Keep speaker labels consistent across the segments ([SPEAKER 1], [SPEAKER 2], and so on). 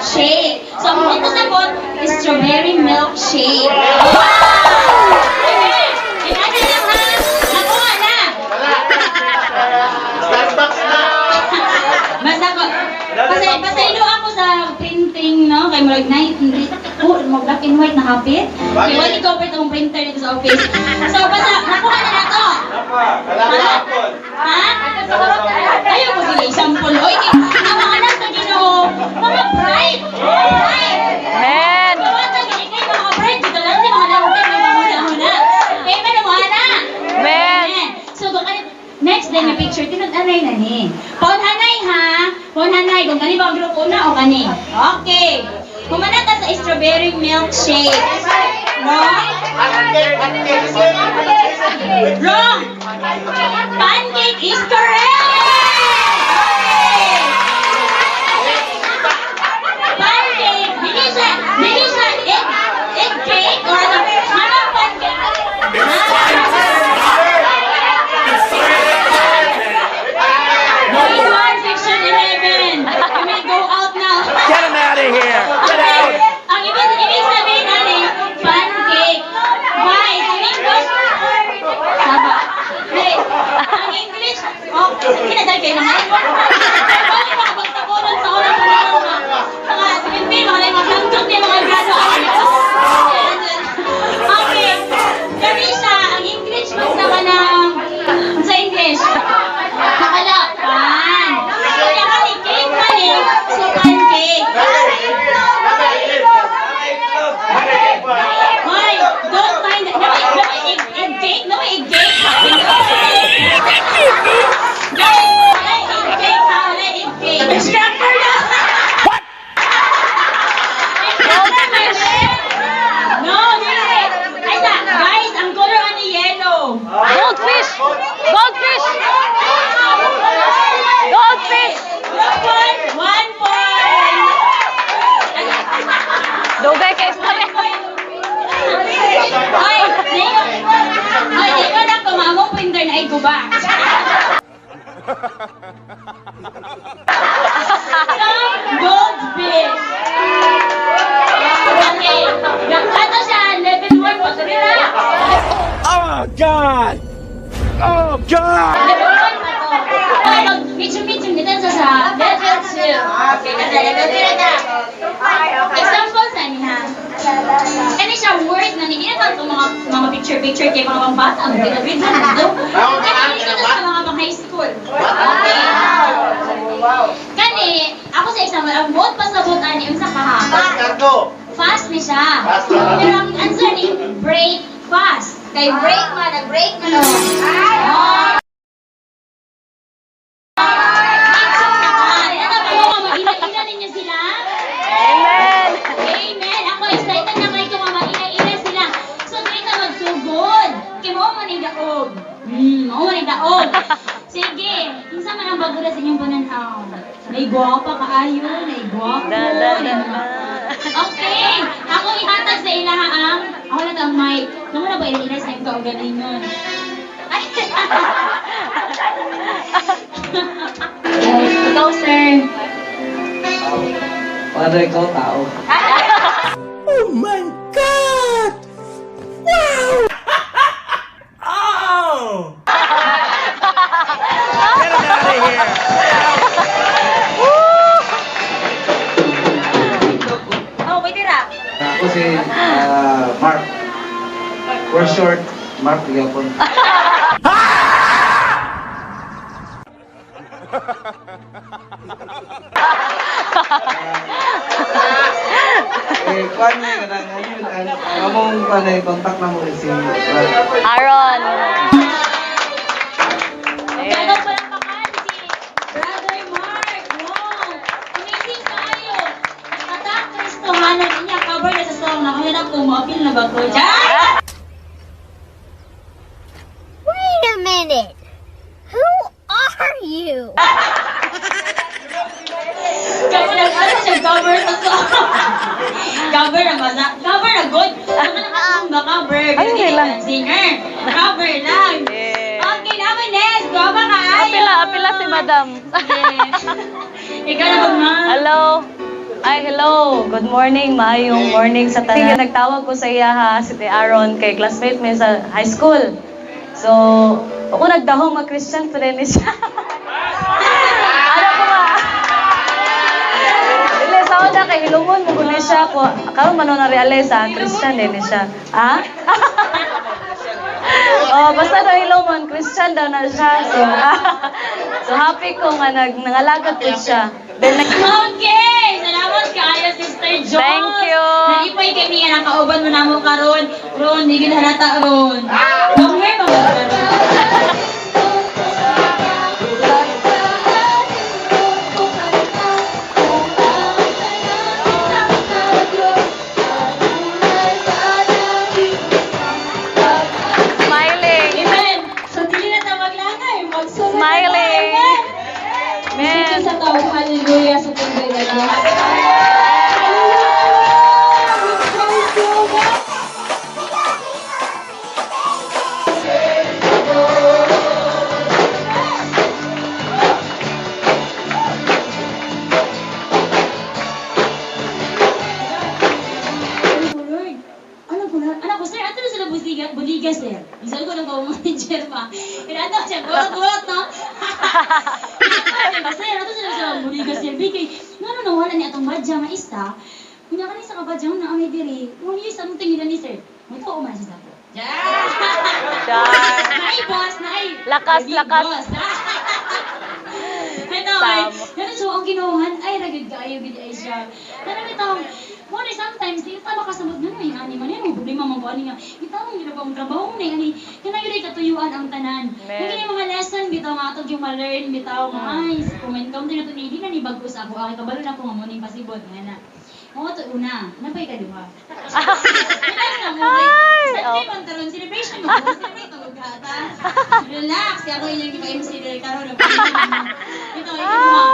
[SPEAKER 1] Shake. So, ang punto sa bot, strawberry milkshake. Wow! Okay. Ano lang ha? Nakuha na.
[SPEAKER 2] Starbucks na!
[SPEAKER 1] Basta ko, pasaylo ako sa printing, no? Kay murag night, hindi, oh, mo black and white na hapit. Kay wala ikaw pa itong printer dito sa office. So, basta, nakuha na na to.
[SPEAKER 2] Wala ka apple.
[SPEAKER 1] Ha? Ayaw ko sige, example. Oy, kay, ang mga anak sa Ginoo, mga bright! Mga bright!
[SPEAKER 3] Amen.
[SPEAKER 1] Bawatan gani kay mga bright, dito lang si mga lantern, may mga huna-huna. Amen, mo ana.
[SPEAKER 3] Amen.
[SPEAKER 1] So, kung ano, next day na picture, tinud-anay na ni. Paunhanay ha. Paunhanay, kung kani ba ang grupo una o kani. Okay. Kumana ta sa strawberry milkshake. Wrong?
[SPEAKER 2] Hotcake, hotcake.
[SPEAKER 1] Wrong! Pancake is correct! Okay. Pancake! Dili siya egg cake or ano? Ano ang pancake? Grade 1, section 11. You may go out now.
[SPEAKER 4] Get him out of here! Get
[SPEAKER 1] Okay.
[SPEAKER 4] out!
[SPEAKER 1] Ang ibig sabihin natin, pancake. Guys, ang English, Saba. Hey, ang English, oh, sige na dahil kayo naman. Bakit makapagtapunan sa unang panahon mga mga 17, mga mga sangkot niya, mga grado. Okay. Kani siya, ang English man sa kanang, sa English, nakalapan. Kaya kani cake man eh, so pancake. Hoy, don't mind. Naman egg, egg cake? Naman egg cake? Guys, wala egg cake ha, wala egg cake. Instructor na!
[SPEAKER 4] What?
[SPEAKER 1] Goldfish! No, dili. Ay, sa, guys, ang color ani yellow.
[SPEAKER 3] Goldfish. Goldfish. Goldfish.
[SPEAKER 1] Group one, 1 point.
[SPEAKER 3] Dugay kay istorya.
[SPEAKER 1] Ay, ay, di ko na kumamong printer na ay guba. Some goldfish. Okay. Ato siya, level 1 po. Relax.
[SPEAKER 4] Oh God! Oh God!
[SPEAKER 1] Level 1 pa to. Okay, mag medyo-medyo nito sa level 2. Okay, nasa level 2 na ta. Example sa niya. Kani siya word na hindi na itong mga picture-picture kay mga pambata. Ang ginagrid na ito. Kani dito sa mga pang high school. Okay. Kani, ako sa example, ang buot pasabot ani unsa ka ha?
[SPEAKER 2] Fast cargo.
[SPEAKER 1] Fast ni siya.
[SPEAKER 2] Fast.
[SPEAKER 1] Pero ang answer ni break fast. Kay break man, nag-break man oh. Oh. Ano ba mo maina-ina ninyo sila?
[SPEAKER 3] Amen.
[SPEAKER 1] Amen. Ako excited na kayo kung maina-ina sila. So dili ta magsugod. Kay mao man ning daog. Mao man ning daog. Sige, kinsa man ang bago na sa inyong pananaw? Nay gwapa kaayo, nay gwapa.
[SPEAKER 3] Da, da, da, da.
[SPEAKER 1] Okay, ako ihatag sa ilaha ang ako na ang mic. Kamo na ba ila sa imong kaugalingon? Ay. Ikaw, sir.
[SPEAKER 5] Para ikaw tao.
[SPEAKER 4] Oh my God! Wow! Oh! Get him out of here! Get out!
[SPEAKER 1] Oh, pwede ra.
[SPEAKER 5] Ako si Mark. For short, Mark Yapon. Eh, kuan na kanang ngayon, ang among kuan ay contact na mo si
[SPEAKER 3] Aaron.
[SPEAKER 1] Okay, atong palakpakan si Brother Mark. Wow! Amazing kaayo. Nakatak Kristohanon niya cover na sa song na kaya na ko mo-appeal na ba ko? Diyan!
[SPEAKER 6] Wait a minute. Who are you?
[SPEAKER 1] Kaya lang ano siya cover sa song. Cover na ba? Cover na good. Ang ba cover?
[SPEAKER 3] Ay, okay lang.
[SPEAKER 1] Singer. Cover lang.
[SPEAKER 3] Yeah.
[SPEAKER 1] Okay, Ines, guwapa ka.
[SPEAKER 3] Apila, apila si Madam.
[SPEAKER 1] Yes. Ikaw na ba, ma'am?
[SPEAKER 3] Hello. Ay, hello. Good morning. Maayong morning sa tanan. Nagtawag ko sa iya ha, si Te Aaron, kay classmate mi sa high school. So, ako nagdahong mag-Christian pa rin siya. Ano ko ba? Dili, sa una kay hilumon mo kundi siya ko. Karon man na realize ha, Christian din ni siya. Ha? Oh, basta daw hilumon, Christian daw na siya. So, so happy ko nga nangalagad po siya. Then,
[SPEAKER 1] Okay! Salamat kaayo, Sister Jones.
[SPEAKER 3] Thank you.
[SPEAKER 1] Nalipay kami nga nakauban mo namo karon. Ron, di gid halata ron. Long hair ba mo karon?
[SPEAKER 3] Smiling.
[SPEAKER 1] Amen. So dili na ta maglangay, magsunod na ta.
[SPEAKER 3] Smiling.
[SPEAKER 1] Amen.
[SPEAKER 3] Amen.
[SPEAKER 1] Dito sa tao, hallelujah sa tunggoy na Diyos. Hallelujah! We praise you, God. Oh, Lord. Ano ko na? Anak ko, sir, ato na sila buliga, buliga, sir. Isal ko na ba manager pa. Kaya ato siya, gulot-gulot, no? Sir, ato sila sa buliga, sir. Bigay, nga no, nawala ni atong badya nga isa. Kunya ka ni sa kabadya, na amay diri. 1 year something nila ni sir. May tao man siya sa ako.
[SPEAKER 3] Char.
[SPEAKER 1] Naay, boss, naay.
[SPEAKER 3] Lakas,
[SPEAKER 1] Big
[SPEAKER 3] lakas.
[SPEAKER 1] boss. Ito, ay.
[SPEAKER 3] Tama.
[SPEAKER 1] Pero so, ang kinuhan, ay, ragid kaayo, gid ay siya. Pero bitaw, mo na sometimes, di ta makasamot nga no, ani man yan, problema man ko, ani nga, bitaw, ang ginagawa mong trabaho na, ani, kanayo rin katuyuan ang tanan.
[SPEAKER 3] Amen.
[SPEAKER 1] Kung kini mga lesson, bitaw nga atong yung ma-learn, bitaw nga, ay, kung ma-encounter na ito, hindi na ni bago sa ako, ay, kabalo na ko nga morning pasibot, nga na. Oo, to una, napay kaduha. Relax lang mo,
[SPEAKER 3] Ay,
[SPEAKER 1] Sa
[SPEAKER 3] oh.
[SPEAKER 1] man karon celebration mo, celebrate mo gata. Relax, kaya ako inyong gipa-MC diri karon. Ito ay kaduha.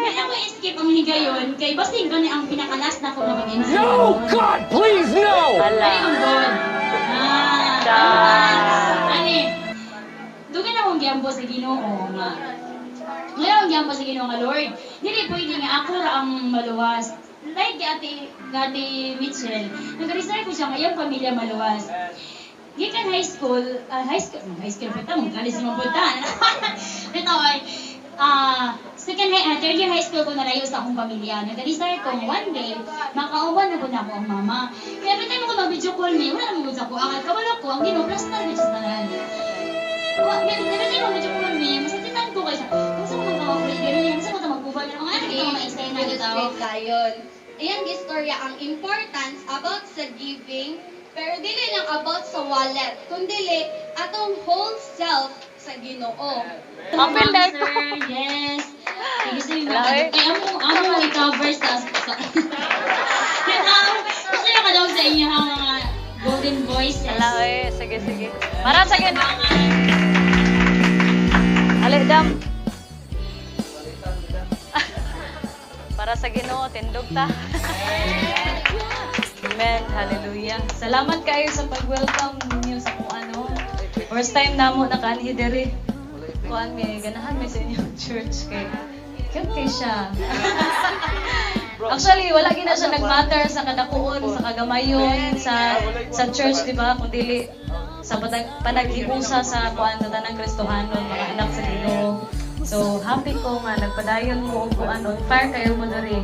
[SPEAKER 1] May ako skip ang higayon kay basing gani ang pinakalas na ko na mag-MC.
[SPEAKER 4] No, God, please, no!
[SPEAKER 1] Ay,
[SPEAKER 3] Ala.
[SPEAKER 1] ang God. Ah,
[SPEAKER 3] Char.
[SPEAKER 1] ani. Dugay na akong giambo sa Ginoo nga. Ngayon ang giambo sa Ginoo nga Lord. Dili pwede nga ako ra ang maluwas. Like ate, ate Mitchell, nag-reserve ko siya nga iyang pamilya maluwas. Gikan high school, high school, no, high school pa ta, mo college mo punta. Ito ay second high, third year high school ko nalayo sa akong pamilya. Nag-desire ko one day, makauwan na ko na ako ang mama. Kaya every time ako mag-video call me, wala naman sa ko. Ang kabalo ko, ang Ginoo, plastar ko sa tanan. Wa, every time mag-video call me, masakitan ko kay siya. Kung sa mga ka ganun yan, sa mga magkuba, ganun, ang anak ito, mga eksena ito.
[SPEAKER 7] Illustrate dayon. Ayan istorya ang importance about sa giving, pero dili lang about sa wallet, kundili atong whole self sa Ginoo.
[SPEAKER 3] Apil na ko.
[SPEAKER 1] Sir, yes. Sige, sige,
[SPEAKER 3] Wala, eh.
[SPEAKER 1] Kaya amo i-cover sa. Gusto nyo ka daw sa inyo ang mga golden voices.
[SPEAKER 3] Ala, eh. Sige, sige. Para sa gin. Ali, dam. Para sa Ginoo, tindog ta. Amen. Hallelujah. Salamat kayo sa pag-welcome ninyo sa kung ano. First time namo nakaanhi diri. Kuan mi ganahan mi sa inyong church kay cute kay siya. Actually, wala gina siya nagmatter sa kadakuon, sa kagamayon, sa church, di ba? Kung dili sa panaghiusa sa kuan sa tanang Kristohanon, mga anak sa Ginoo. So, happy ko nga nagpadayon mo og kuan on fire kayo mo diri.